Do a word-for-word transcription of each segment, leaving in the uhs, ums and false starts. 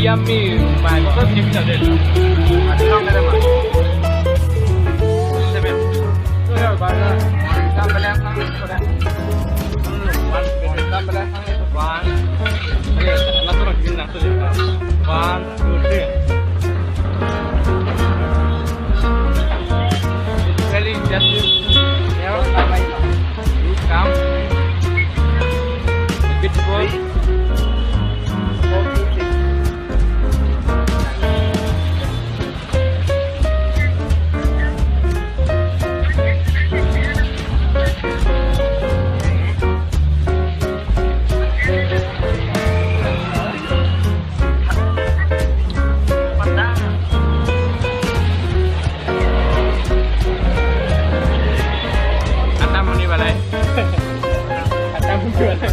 Yummy, my God. Seven. So, yeah, but, uh, one, one, two, three. It's very interesting. You come. Beautiful. Atam muni balai. Atam muni balai.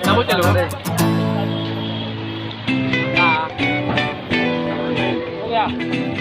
Nabo chalo. Ah. Ya.